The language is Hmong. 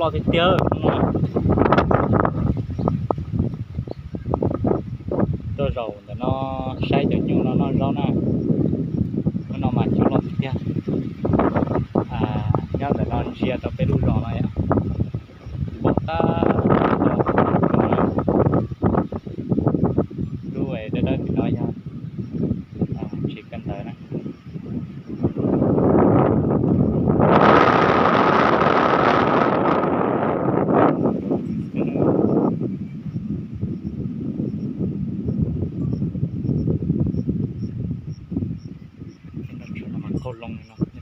Loj tiag tiag. Tuaj zaum ntawm no saib cov nyuj no noj zaub na. Hnub no mas cua loj tiag tiag. Nyob ntawm no ntsia rau peb lub zos no yom. Pom tab tom lub dawb dawb tim no yog tsev kawm ntawv na. Kauj loo no.